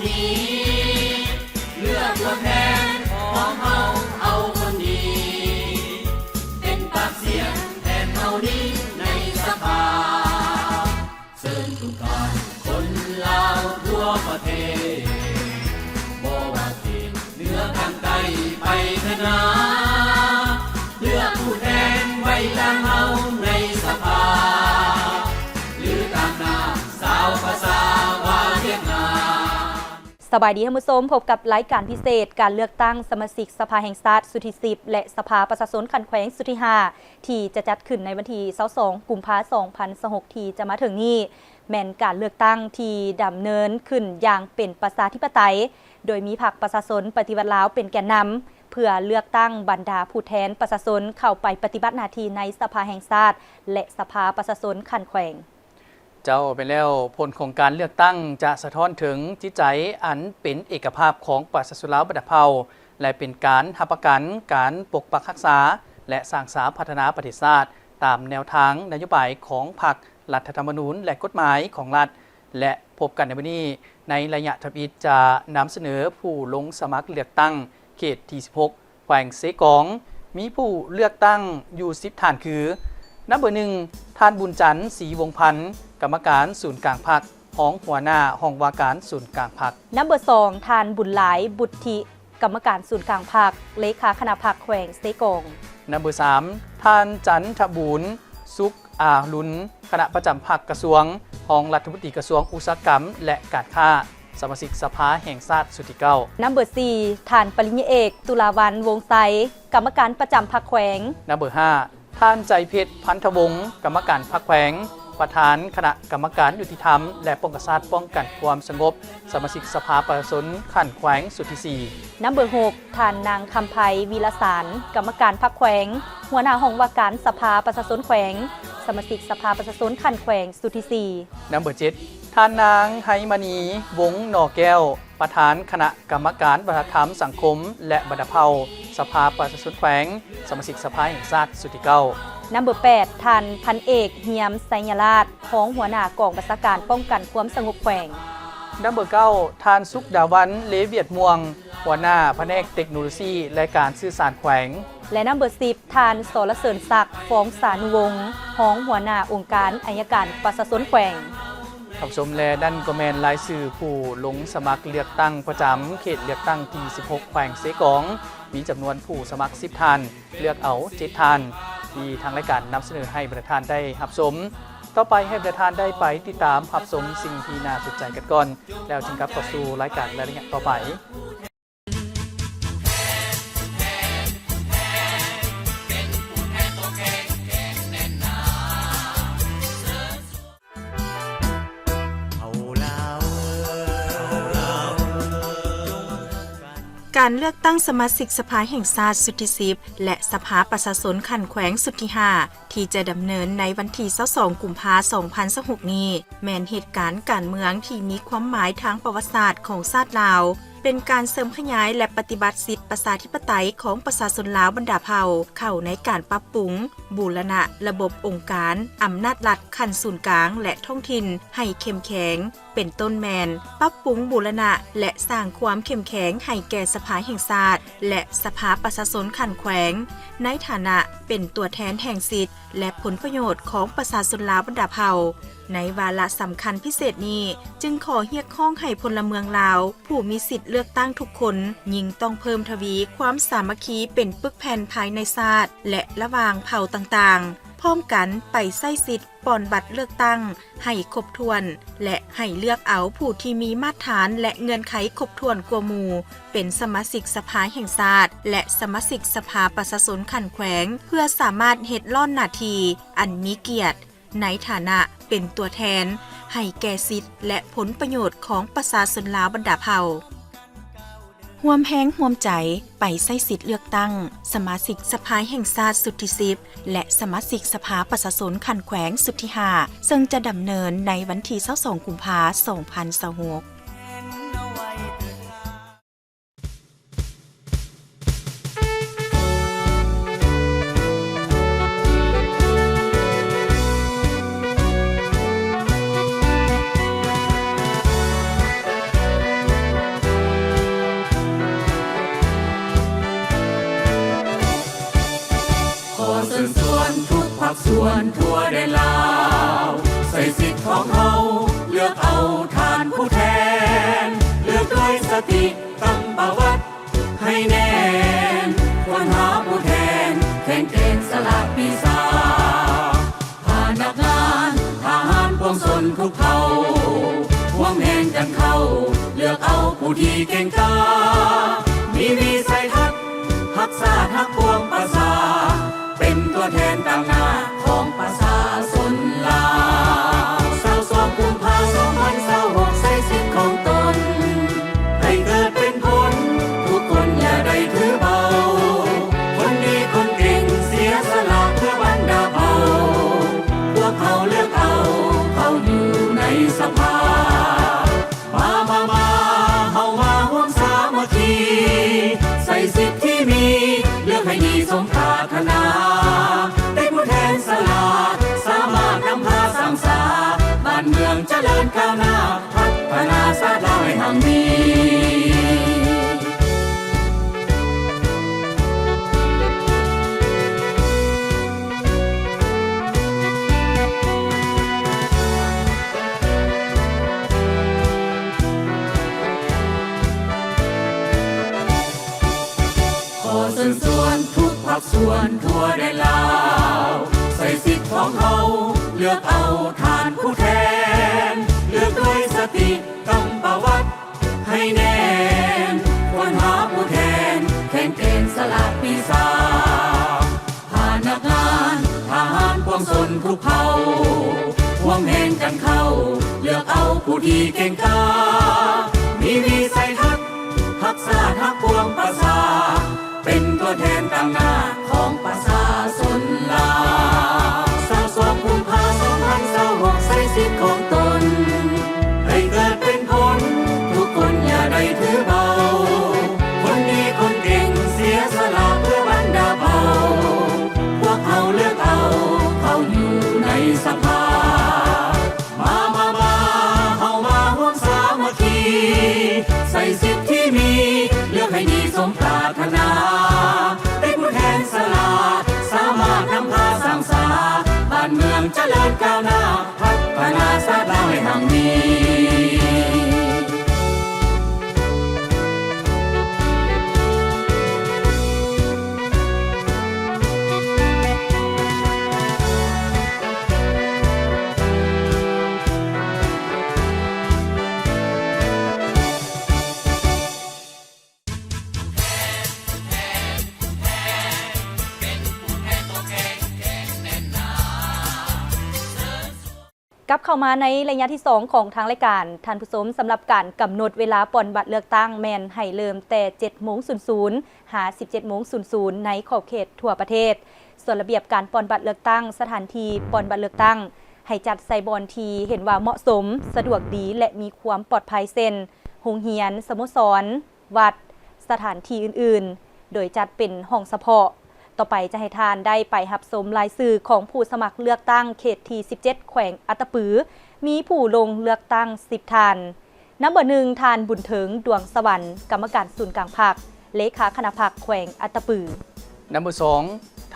ນີ້ ເລືອກຕົວແທນຂອງເຮົາເອົາຄົນດີ ເປັນປາກສຽງແທນເຮົານີ້ໃນສະພາ. ເຊີນທຸກທ່ານຄົນລາວທົ່ວປະເທດ ບໍ່ວ່າເຂດເໜືອຂ້າງໃຕ້ໄປເຖິງໜາ ເລືອກຜູ້ແທນໄວ້ຕາງເຮົາໃນສະພາ ຫຼືຕາງໜ້າຊາວພາສາວ່າວຽກງານ. ສະບາຍດີທ່ານຜູ້ຊົມ, ພົບກັບລາຍການພິເສດ ການເລືອກຕັ້ງສະມາຊິກສະພາແຫ່ງຊາດຊຸດທີສິບ ແລະ ສະພາປະຊາຊົນຂັ້ນແຂວງຊຸດທີຫ້າ ທີ່ຈະຈັດຂຶ້ນໃນວັນທີຊາວສອງ ກຸມພາ ສອງພັນຊາວຫົກ ທີ່ຈະມາເຖິງນີ້ ແມ່ນການເລືອກຕັ້ງທີ່ດຳເນີນຂຶ້ນຢ່າງເປັນປະຊາທິປະໄຕ, ໂດຍມີພັກປະຊາຊົນປະຕິວັດລາວເປັນແກນນຳ ເພື່ອເລືອກຕັ້ງບັນດາຜູ້ແທນປະຊາຊົນເຂົ້າໄປປະຕິບັດໜ້າທີ່ໃນສະພາແຫ່ງຊາດ ແລະ ສະພາປະຊາຊົນຂັ້ນແຂວງ. ເຈົ້າ ແມ່ນແລ້ວ, ຜົນຂອງການເລືອກຕັ້ງຈະສະທ້ອນເຖິງຈິດໃຈອັນເປັນເອກະພາບຂອງປະຊາຊົນລາວບັນດາເຜົ່າ ແລະ ເປັນການຮັບປະກັນການປົກປັກຮັກສາ ແລະ ສ້າງສາພັດທະນາປະເທດຊາດ ຕາມແນວທາງນະໂຍບາຍຂອງພັກ, ລັດຖະທຳມະນູນ ແລະ ກົດໝາຍຂອງລັດ ແລະ ພົບກັນໃນມື້ນີ້ ໃນໄລຍະທຳອິດຈະນຳສະເໜີຜູ້ລົງສະໝັກເລືອກຕັ້ງເຂດທີສິບຫົກ ແຂວງເຊກອງ ມີຜູ້ເລືອກຕັ້ງຢູ່ສິບທ່ານຄື, ນຳເບີໜຶ່ງ ທ່ານ ບຸນຈັນ ສີວົງພັນ ກຳມະການສູນກາງພັກ, ຮອງຫົວໜ້າຫ້ອງວ່າການສູນກາງພັກ. ນຳເບີສອງ ທ່ານ ບຸນຫຼາຍ ບຸດທິ ກຳມະການສູນກາງພັກ, ເລຂາຄະນະພັກແຂວງເຊກອງ. ນຳເບີສາມ ທ່ານ ຈັນທະບູນ ສຸກອາລຸນ ຄະນະປະຈຳພັກກະຊວງ, ຮອງລັດຖະມົນຕີກະຊວງອຸດສາຫະກຳ ແລະ ການຄ້າ, ສະມາຊິກສະພາແຫ່ງຊາດຊຸດທີເກົ້າ. ນຳເບີສີ່ ທ່ານ ປະລິນຍາເອກ ຕຸລາວັນ ວົງໄຊ ກຳມະການປະຈຳພັກແຂວງ. ນຳເບີຫ້າ ທ່ານ ໃຈເພັດ ພັນທະວົງ ກຳມະການພັກແຂວງ, ປະທານຄະນະກຳມະການຍຸຕິທຳ ແລະ ປ້ອງກັນຊາດ ປ້ອງກັນຄວາມສະຫງົບ, ສະມາຊິກສະພາປະຊາຊົນຂັ້ນແຂວງຊຸດທີສີ່. ນຳເບີຫົກ ທ່ານ ນາງ ຄຳໄພ ວີລະສານ ກຳມະການພັກແຂວງ, ຫົວໜ້າຫ້ອງວ່າການສະພາປະຊາຊົນແຂວງ, ສະມາຊິກສະພາປະຊາຊົນຂັ້ນແຂວງຊຸດທີສີ່. ນຳເບີເຈັດ ທ່ານນາງ ໄຮມະນີ ວົງໜໍແກ້ວ ປະທານຄະນະກຳມະການວັດທະນະທຳ, ສັງຄົມ ແລະ ບັນດາເຜົ່າ ສະພາປະຊາຊົນແຂວງ, ສະມາຊິກສະພາແຫ່ງຊາດຊຸດທີເກົ້າ. ນຳເບີແປດ ທ່ານ ພັນເອກ ຮຽມ ໄຊຍະລາດ ຮອງຫົວໜ້າກອງບັນຊາການປ້ອງກັນຄວາມສະຫງົບແຂວງ. ນຳເບີເກົ້າ ທ່ານ ສຸກດາວັນ ເລວຽດມ່ວງ ຫົວໜ້າພະແນກເຕັກໂນໂລຊີ ແລະ ການສື່ສານແຂວງ. ແລະ ນຳເບີສິບ ທ່ານ ສອລະເສີນສັກ ຟອງສານຸວົງ ຮອງຫົວໜ້າອົງການໄອຍະການປະຊາຊົນແຂວງ. ທ່ານຜູ້ຊົມ ແລະ ນັ້ນກໍແມ່ນລາຍຊື່ຜູ້ລົງສະໝັກເລືອກຕັ້ງປະຈຳເຂດເລືອກຕັ້ງທີສິບຫົກ ແຂວງເຊກອງ, ມີຈຳນວນຜູ້ສະໝັກສິບທ່ານ, ເລືອກເອົາເຈັດທ່ານ ທີ່ທາງລາຍການນຳສະເໜີໃຫ້ບັນດາທ່ານໄດ້ຮັບຊົມ. ຕໍ່ໄປໃຫ້ບັນດາທ່ານໄດ້ໄປຕິດຕາມຮັບຊົມສິ່ງທີ່ໜ້າສົນໃຈກັນກ່ອນ, ແລ້ວຈຶ່ງກັບເຂົ້າສູ່ລາຍການໃນໄລຍະຕໍ່ໄປ. ການເລືອກຕັ້ງສະມາຊິກສະພາແຫ່ງຊາດຊຸດທີສິບ ແລະ ສະພາປະຊາຊົນຂັ້ນແຂວງຊຸດທີຫ້າ ທີ່ຈະດຳເນີນໃນວັນທີຊາວສອງ ກຸມພາ ສອງພັນຊາວຫົກນີ້ ແມ່ນເຫດການການເມືອງທີ່ມີຄວາມໝາຍທາງປະຫວັດສາດຂອງຊາດລາວ, ເປັນການເສີມຂະຫຍາຍ ແລະ ປະຕິບັດສິດປະຊາທິປະໄຕຂອງປະຊາຊົນລາວບັນດາເຜົ່າ ເຂົ້າໃນການປັບປຸງ, ບູລະນະລະບົບອົງການອຳນາດລັດຂັ້ນສູນກາງ ແລະ ທ້ອງຖິ່ນໃຫ້ເຂັ້ມແຂງ, ເປັນຕົ້ນແມ່ນ ປັບປຸງບູລະນະ ແລະ ສ້າງຄວາມເຂັ້ມແຂງໃຫ້ແກ່ສະພາແຫ່ງຊາດ ແລະ ສະພາປະຊາຊົນຂັ້ນແຂວງ ໃນຖານະເປັນຕົວແທນແຫ່ງສິດ ແລະ ຜົນປະໂຫຍດຂອງປະຊາຊົນລາວບັນດາເຜົ່າ. ໃນວາລະສຳຄັນພິເສດນີ້ ຈຶ່ງຂໍຮຽກຮ້ອງໃຫ້ພົນລະເມືອງລາວຜູ້ມີສິດເລືອກຕັ້ງທຸກຄົນ ຍິ່ງຕ້ອງເພີ່ມທະວີຄວາມສາມັກຄີເປັນປຶກແຜ່ນພາຍໃນຊາດ ແລະ ລະຫວ່າງເຜົ່າຕ່າງໆ, ພ້ອມກັນໄປໃຊ້ສິດປ່ອນບັດເລືອກຕັ້ງໃຫ້ຄົບຖ້ວນ ແລະ ໃຫ້ເລືອກເອົາຜູ້ທີ່ມີມາດຖານ ແລະ ເງື່ອນໄຂຄົບຖ້ວນກວ່າໝູ່ ເປັນສະມາຊິກສະພາແຫ່ງຊາດ ແລະ ສະມາຊິກສະພາປະຊາຊົນຂັ້ນແຂວງ ເພື່ອສາມາດເຮັດລ້ອນໜ້າທີ່ອັນມີກຽດ ໃນຖານະເປັນຕົວແທນໃຫ້ແກ່ສິດ ແລະ ຜົນປະໂຫຍດຂອງປະຊາຊົນລາວບັນດາເຜົ່າ. ຮ່ວມແຮງຮ່ວມໃຈໄປໃຊ້ສິດເລືອກຕັ້ງສະມາຊິກສະພາແຫ່ງຊາດຊຸດທີສິບ ແລະ ສະມາຊິກສະພາປະຊາຊົນຂັ້ນແຂວງຊຸດທີຫ້າ ເຊິ່ງຈະດຳເນີນໃນວັນທີຊາວສອງ ກຸມພາ ສອງພັນຊາວຫົກ. ສ່ວນທົ່ວແດນລາວ ໃຊ້ສິດຂອງເຮົາ ເລືອກເອົາທ່ານຜູ້ແທນ ເລືອກດ້ວຍສະຕິຕັ້ງປະຫວັດໃຫ້ແໜ້ນ ຄວນຫາຜູ້ແທນແຂງແກ່ນສະຫຼາດປີຊາ ພະນັກງານ ທະຫານປວງຊົນທຸກເຜົ່າ ຮ່ວມແຮງກັນເຂົ້າ ເລືອກເອົາຜູ້ທີ່ເກັ່ງກ້າ ມີວິໄສທັດ ຮັກຊາດຮັກປວງປະຊາ ເປັນຕົວແທນຕາງໜ້າຂອງປະຊາຊົນລາວ. ຊາວສອງກຸມພາ ສອງພັນຊາວຫົກ ໃຊ້ສິດຂອງຕົນ ໃຫ້ເກີດເປັນຜົນ ທຸກຄົນຢ່າໄດ້ຖືເບົາ ຄົນດີຄົນເກັ່ງ ເສຍສະຫຼະເພື່ອບັນດາເຜົ່າ ພວກເຮົາເລືອກເອົາ ເຂົ້າຢູ່ໃນສະພາ ມາ ມາ ມາ ເຮົາມາຮ່ວມສາມັກຄີ ໃຊ້ສິດທີ່ມີ ເລືອກໃຫ້ດີສົມປາດຖະໜາ ເປັນຜູ້ແທນສະຫຼາດ ສາມາດນຳພາສ້າງສາ ບ້ານເມືອງຈະເລີນກ້າວໜ້າ ພັດທະນາຊາດລາວໃຫ້ຮັ່ງມີ. ຂໍເຊີນຊວນທຸກພາກສ່ວນທົ່ວແດນລາວ ໃຊ້ສິດຂອງເຮົາ ເລືອກເອົາທ່ານຜູ້ແທນ ເລືອກດ້ວຍສະຕິ ຕັ້ງປະຫວັດໃຫ້ແໜ້ນ ຄວນຫາຜູ້ແທນແຂງແກ່ນສະຫຼາດປີຊາ ພະນັກງານ ທະຫານປວງຊົນທຸກເຜົ່າ ຮ່ວມແຮງກັນເຂົ້າ ເລືອກເອົາຜູ້ທີ່ເກັ່ງກ້າ ມີວິໄສທັດ ຮັກຊາດຮັກປວງປະຊາ ເປັນຕົວແທນຕາງໜ້າຂອງປະຊາຊົນລາວ. ຊາວສອງກຸມພາ ສອງພັນຊາວຫົກ ໃຊ້ສິດຂອງຕົນ ໃຫ້ເກີດເປັນຜົນ ທຸກຄົນຢ່າໄດ້ຖືເບົາ ຄົນດີຄົນເກັ່ງ ເສຍສະຫຼະເພື່ອບັນດາເຜົ່າ ພວກເຮົາເລືອກເອົາ ເຂົ້າຢູ່ໃນສະພາ. ມາ ມາ ມາ ເຮົາມາຮ່ວມສາມັກຄີ ໃຊ້ສິດທີ່ມີ ເລືອກໃຫ້ດີສົມປາດຖະໜາ ເປັນຜູ້ແທນສະຫຼາດ ສາມາດນຳພາສ້າງສາ ບ້ານເມືອງຈະເລີນກ້າວໜ້າ ພັດທະນາຊາດລາວໃຫ້ຮັ່ງມີ. ກັບເຂົ້າມາໃນໄລຍະທີສອງຂອງທາງລາຍການ, ທ່ານຜູ້ຊົມ, ສຳລັບການກຳນົດເວລາປ່ອນບັດເລືອກຕັ້ງແມ່ນໃຫ້ເລີ່ມແຕ່ເຈັດໂມງສູນສູນ ຫາສິບເຈັດໂມງສູນສູນ ໃນຂອບເຂດທົ່ວປະເທດ. ສ່ວນລະບຽບການປ່ອນບັດເລືອກຕັ້ງ, ສະຖານທີ່ປ່ອນບັດເລືອກຕັ້ງ ໃຫ້ຈັດໃສ່ບ່ອນທີ່ເຫັນວ່າເໝາະສົມ, ສະດວກດີ ແລະ ມີຄວາມປອດໄພ ເຊັ່ນ ໂຮງຮຽນ, ສະໂມສອນ, ວັດ, ສະຖານທີ່ອື່ນໆ ໂດຍຈັດເປັນຫ້ອງສະເພາະ. ຕໍ່ໄປຈະໃຫ້ທ່ານໄດ້ໄປຮັບຊົມລາຍຊື່ຂອງຜູ້ສະໝັກເລືອກຕັ້ງເຂດທີສິບເຈັດ ແຂວງອັດຕະປື, ມີຜູ້ລົງເລືອກຕັ້ງສິບທ່ານ. ນຳເບີໜຶ່ງ ທ່ານ ບຸນເຖິງ ດວງສະຫວັນ, ກຳມະການສູນກາງພັກ, ເລຂາຄະນະພັກແຂວງອັດຕະປື. ນຳເບີສອງ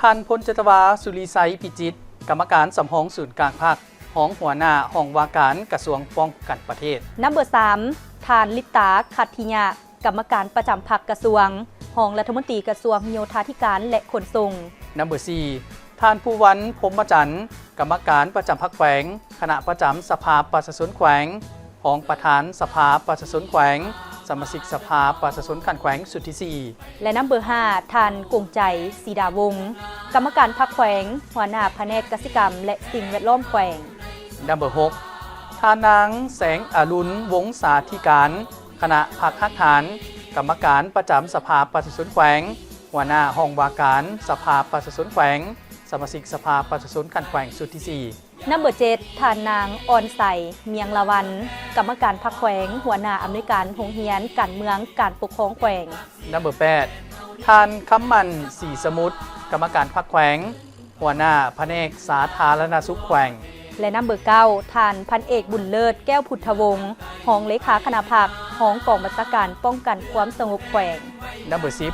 ທ່ານ ພົນຈັດຕະວາ ສຸລິໄຊ ພິຈິດ, ກຳມະການສຳຮອງສູນກາງພັກ, ຮອງຫົວໜ້າຫ້ອງວ່າການກະຊວງປ້ອງກັນປະເທດ. ນຳເບີສາມ ທ່ານ ລິດຕາ ຂັດທິຍະ, ກຳມະການປະຈຳພັກກະຊວງ, ຮອງລັດຖະມົນຕີກະຊວງໂຍທາທິການ ແລະ ຂົນສົ່ງ. ນຳເບີສີ່ ທ່ານ ພູວັນ ພົມມະຈັນ, ກຳມະການປະຈຳພັກແຂວງ, ຄະນະປະຈຳສະພາປະຊາຊົນແຂວງ, ຮອງປະທານສະພາປະຊາຊົນແຂວງ, ສະມາຊິກສະພາປະຊາຊົນຂັ້ນແຂວງຊຸດທີສີ່. ແລະ ນຳເບີຫ້າ ທ່ານ ກົງໃຈ ສີດາວົງ, ກຳມະການພັກແຂວງ, ຫົວໜ້າພະແນກກະສິກຳ ແລະ ສິ່ງແວດລ້ອມແຂວງ. ນຳເບີຫົກ ທ່ານນາງ ແສງອະລຸນ ວົງສາທິການ, ຄະນະພັກຮາກຖານ, ກຳມະການປະຈຳສະພາປະຊາຊົນແຂວງ, ຫົວໜ້າຫ້ອງວ່າການສະພາປະຊາຊົນແຂວງ, ສະມາຊິກສະພາປະຊາຊົນຂັ້ນແຂວງຊຸດທີສີ່. ນຳເບີເຈັດ ທ່ານນາງ ອ່ອນໃສ ມຽງລະວັນ, ກຳມະການພັກແຂວງ, ຫົວໜ້າອຳນວຍການໂຮງຮຽນການເມືອງການປົກຄອງແຂວງ. ນຳເບີແປດ ທ່ານ ຄຳໝັ້ນ ສີສະໝຸດ, ກຳມະການພັກແຂວງ, ຫົວໜ້າພະແນກສາທາລະນະສຸກແຂວງ. ແລະ ນຳເບີເກົ້າ ທ່ານ ພັນເອກ ບຸນເລີດ ແກ້ວພຸດທະວົງ, ຮອງເລຂາຄະນະພັກ, ຮອງກອງບັນຊາການປ້ອງກັນຄວາມສະຫງົບແຂວງ. ນຳເບີສິບ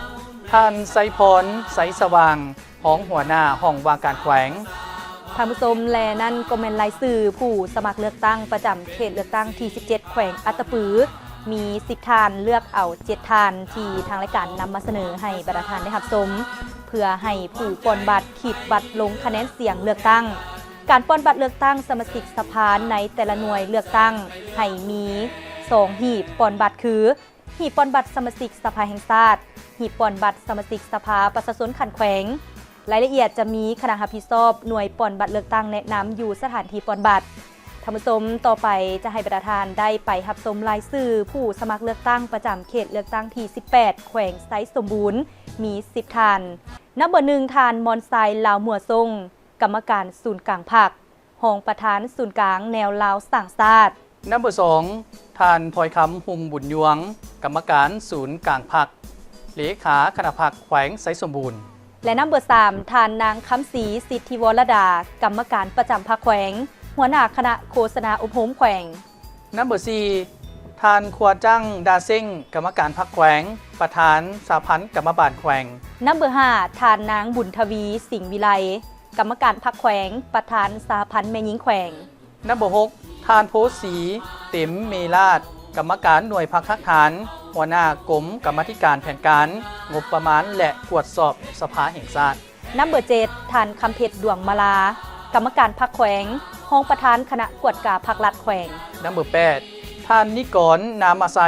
ທ່ານ ໄຊພອນ ໄຊສະຫວ່າງ, ຮອງຫົວໜ້າຫ້ອງວ່າການແຂວງ. ທ່ານຜູ້ຊົມ ແລະ ນັ້ນກໍແມ່ນລາຍຊື່ຜູ້ສະໝັກເລືອກຕັ້ງປະຈຳເຂດເລືອກຕັ້ງທີສິບເຈັດ ແຂວງອັດຕະປື ມີສິບທ່ານ ເລືອກເອົາເຈັດທ່ານ ທີ່ທາງລາຍການນຳມາສະເໜີໃຫ້ບັນດາທ່ານໄດ້ຮັບຊົມ ເພື່ອໃຫ້ຜູ້ປ່ອນບັດຂີດບັດລົງຄະແນນສຽງເລືອກຕັ້ງ. ການປ່ອນບັດເລືອກຕັ້ງສະມາຊິກສະພາໃນແຕ່ລະໜ່ວຍເລືອກຕັ້ງໃຫ້ມີສອງຫີບປ່ອນບັດຄື ຫີບປ່ອນບັດສະມາຊິກສະພາແຫ່ງຊາດ, ຫີບປ່ອນບັດສະມາຊິກສະພາປະຊາຊົນຂັ້ນແຂວງ. ລາຍລະອຽດຈະມີຄະນະຮັບຜິດຊອບໜ່ວຍປ່ອນບັດເລືອກຕັ້ງແນະນຳຢູ່ສະຖານທີ່ປ່ອນບັດ. ທ່ານຜູ້ຊົມ, ຕໍ່ໄປຈະໃຫ້ບັນດາທ່ານໄດ້ໄປຮັບຊົມລາຍຊື່ຜູ້ສະໝັກເລືອກຕັ້ງປະຈຳເຂດເລືອກຕັ້ງທີສິບແປດ ແຂວງໄຊສົມບູນ ມີສິບທ່ານ. ນຳເບີໜຶ່ງ ທ່ານ ມອນໄຊ ລາວມົວຊົງ ກຳມະການສູນກາງພັກ, ຮອງປະທານສູນກາງແນວລາວສ້າງຊາດ. ນຳເບີສອງ ທ່ານ ພອຍຄຳ ຮຸ່ງບຸນຍວງ ກຳມະການສູນກາງພັກ, ເລຂາຄະນະພັກແຂວງໄຊສົມບູນ ແລະ ນຳເບີສາມ ທ່ານ ນາງ ຄຳສີ ສິດທິວໍລະດາ ກຳມະການປະຈຳພັກແຂວງ, ຫົວໜ້າຄະນະໂຄສະນາອົບຮົມແຂວງ. ນຳເບີສີ່ ທ່ານ ຄົວຈັງ ດາເຊັງ ກຳມະການພັກແຂວງ, ປະທານສະຫະພັນກຳມະບານແຂວງ. ນຳເບີຫ້າ ທ່ານ ນາງ ບຸນທະວີ ສິງວິໄລ ກຳມະການພັກແຂວງ, ປະທານສະຫະພັນແມ່ຍິງແຂວງ. ນຳເບີຫົກ ທ່ານ ໂພສີ ເຕັມເມລາດ ກຳມະການໜ່ວຍພັກຮາກຖານ, ຫົວໜ້າກົມກຳມາທິການແຜນການ, ງົບປະມານ ແລະ ກວດສອບສະພາແຫ່ງຊາດ. ນຳເບີເຈັດ ທ່ານ ຄຳເພັດ ດວງມາລາ ກຳມະການພັກແຂວງ, ຮອງປະທານຄະນະກວດກາພັກລັດແຂວງ. ນຳເບີແປດ ທ່ານ ນິກອນ ນາມາໄຊ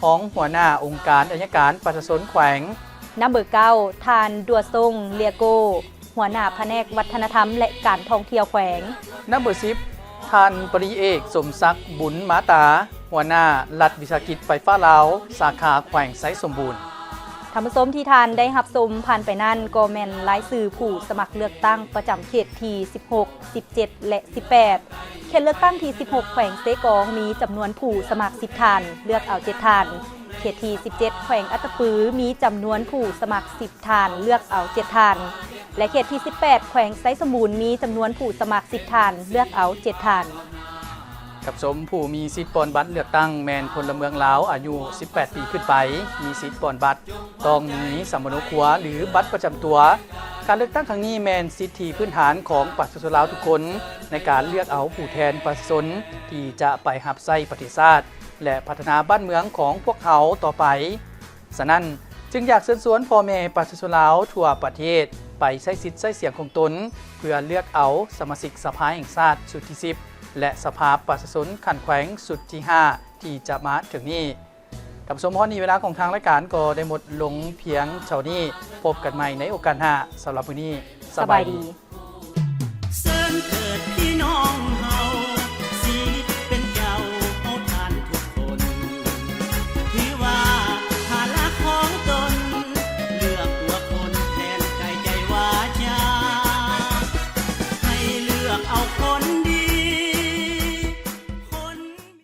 ຮອງຫົວໜ້າອົງການໄອຍະການປະຊາຊົນແຂວງ. ນຳເບີເກົ້າ ທ່ານ ດັວຊົງ ເລຍໂກ ຫົວໜ້າພະແນກວັດທະນະທຳ ແລະ ການທ່ອງທ່ຽວແຂວງ. ນຳເບີສິບ ທ່ານ ປະລິເອກ ສົມສັກ ບຸນມາຕາ ຫົວໜ້າລັດວິສາຫະກິດໄຟຟ້າລາວ ສາຂາແຂວງໄຊສົມບູນ. ທ່ານຜູ້ຊົມທີ່ທ່ານໄດ້ຮັບຊົມຜ່ານໄປນັ້ນ ກໍແມ່ນລາຍຊື່ຜູ້ສະໝັກເລືອກຕັ້ງປະຈຳເຂດທີສິບຫົກ ສິບເຈັດ ແລະ ສິບແປດ. ເຂດເລືອກຕັ້ງທີສິບຫົກ ແຂວງເຊກອງ ມີຈຳນວນຜູ້ສະໝັກສິບທ່ານ, ເລືອກເອົາເຈັດທ່ານ. ເຂດທີສິບເຈັດ ແຂວງອັດຕະປື ມີຈຳນວນຜູ້ສະໝັກສິບທ່ານ, ເລືອກເອົາເຈັດທ່ານ ແລະ ເຂດທີສິບແປດ ແຂວງໄຊສົມບູນ ມີຈຳນວນຜູ້ສະໝັກສິບທ່ານ, ເລືອກເອົາເຈັດທ່ານ. ທ່ານຜູ້ຊົມ, ຜູ້ມີສິດປ່ອນບັດເລືອກຕັ້ງແມ່ນພົນລະເມືອງລາວອາຍຸສິບແປດປີຂຶ້ນໄປ, ມີສິດປ່ອນບັດ ຕ້ອງມີສຳມະໂນຄົວ ຫຼື ບັດປະຈຳຕົວ. ການເລືອກຕັ້ງຄັ້ງນີ້ແມ່ນສິດທິພື້ນຖານຂອງປະຊາຊົນລາວທຸກຄົນ ໃນການເລືອກເອົາຜູ້ແທນປະຊາຊົນທີ່ຈະໄປຮັບໃຊ້ປະເທດຊາດ ແລະ ພັດທະນາບ້ານເມືອງຂອງພວກເຮົາຕໍ່ໄປ. ສະນັ້ນ, ຈຶ່ງຢາກເຊີນຊວນພໍ່ແມ່ປະຊາຊົນລາວທົ່ວປະເທດ ໄປໃຊ້ສິດໃຊ້ສຽງຂອງຕົນ ເພື່ອເລືອກເອົາສະມາຊິກສະພາແຫ່ງຊາດຊຸດທີສິບ ແລະ ສະພາປະຊາຊົນຂັ້ນແຂວງຊຸດທີຫ້າ ທີ່ຈະມາເຖິງນີ້. ທ່ານຜູ້ຊົມ, ຮອດນີ້ເວລາຂອງທາງລາຍການກໍໄດ້ໝົດລົງພຽງເທົ່ານີ້. ພົບກັນໃໝ່ໃນໂອກາດໜ້າ. ສຳລັບມື້ນີ້, ສະບາຍດີ.